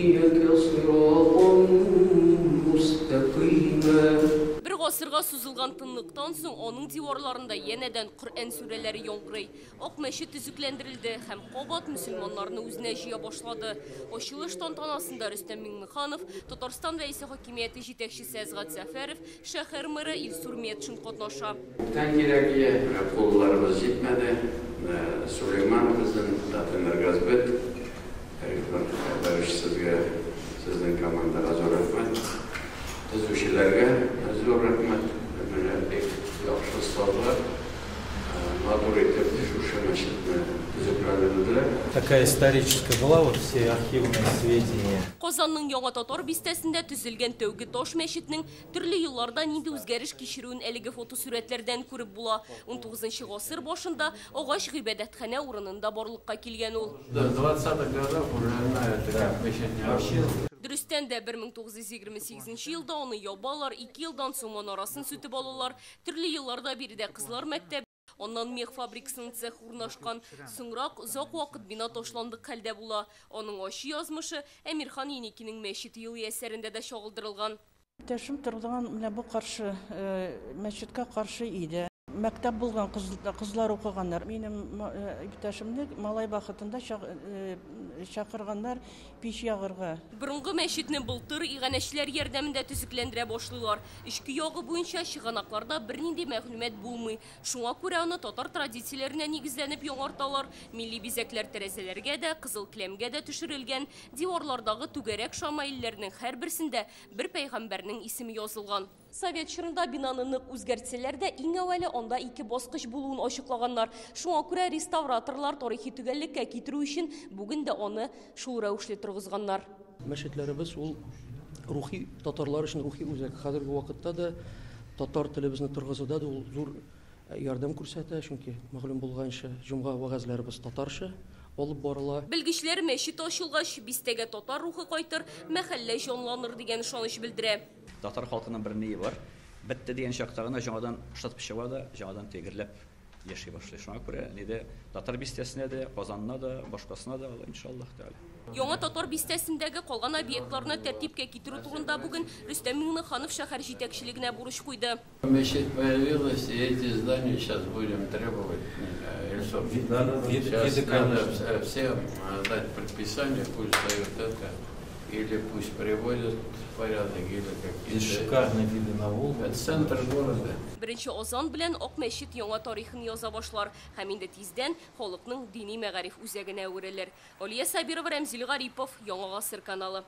يهديك صراطا مستقيما. Бер гасырга сузылган тынлыктан соң аның диварларында янәдән Коръән сүрәләре яңгырый. Ак мәчет төзекләндерелде һәм кабат мөселманнарны үзенә җыя башлады. Ачылыш тантанасында Рөстәм Миңнеханов, Татарстан Рәисе хакимияте җитәкчесе Әсгать Сәфәров, шәһәр мэры Илсур Метшин катнаша. Күптән кирәк иде, менә кулларыбыз җитмәде. Менә Сулейман безнең Татэнергосбыт, Рифат сезгә, сезнең командага зур рәхмәт. Төзүчеләргә зур рәхмәт. Менә бик яхшы остазлар, матур итеп шушы мәчетне төзекләндерделәр. Такая историческая была, вот все архивные сведения. Казанның Яңа Татар бистәсендә төзелгән тәүге таш мәчетнең төрле елларда нинди үзгәреш кичерүен әлеге фотосурәтләрдән күреп була. 19 гасыр башында агач гыйбадәтханә урынында барлыкка килгән ул. До 20-х годов уже она это как мечеть не работала. Дөрестән дә, 1928 елда аны ябалар, 2 елдан соң манарасын сүтеп алалар. Төрле елларда биредә кызлар мәктәбе, аннан мех фабрикасының цехы урнашкан. Соңрак озак вакыт бина ташландык хәлдә була. Аның ачы язмышы Әмирхан Еникинең Мәчет елы әсәрендә дә чагылдырылган. Иптәшем торган менә бу каршы мәчеткә каршы иде. Мәктәп булган, кызлар укыганнар. Минем иптәшемне малай вакытында чакырганнар пич ягырга. Борынгы мәчетне былтыр иганәчеләр ярдәмендә төзекләндерә башлыйлар. Эчке ягы буенча чыганакларда бернинди мәгълүмат булмый. Шуңа күрә аны татар традицияләренә нигезләнеп яңарталар. Милли бизәкләр тәрәзәләргә дә, кызыл келәмгә дә төшерелгән. Диварлардагы түгәрәк шамаилләрнең һәрберсендә бер пәйгамбәрнең исеме язылган. Совет чорында бинаны нык үзгәртсәләр дә, иң әүвәле анда ике баскыч булуын ачыклаганнар. Шуңа күрә реставраторлар тарихи төгәллеккә китерү өчен бүген дә аны шул рәвешле торгызганнар. Мәчетләребез ул рухи, татарлар өчен рухи үзәк. Хәзерге вакытта да татар телебезне торгызуда да ул зур ярдәм күрсәтә, чөнки мәгълүм булганча, җомга вәгазьләребез татарча алып барыла. Белгечләр мәчет ачылгач, бистәгә татар рухы кайтыр, мәхәллә җанланыр дигән ышаныч белдерә. Татар халкының бер ние бар. Бетте дигән чакта гына яңадан штатып чыга да, яңадан тегерләп яши башлый. Шуңа күрә нидә татар бистәсенә дә, Казанына да, башкасына да, иншаллаһ тәгалә. Яңа Татар бистәсендәге калган объектларны тәртипкә китерү турында бүген Рөстәм Миңнеханов шәһәр җитәкчелегенә бурыч куйды. Мечеть появилась, и эти здания сейчас будем требовать, Ильсур. Виды, Сейчас надо конечно. всем дать предписание, пусть дают это, или пусть приводят в порядок, или Здесь какие-то. шикарные виды на Волгу. Это центр города. Беренче азан белән Ак мәчет яңа тарихын яза башлар һәм инде тиздән халыкның дини мәгариф үзәгенә әверелер. Алия Сабирова, Рәмзил Гарипов, Яңа Гасыр каналы.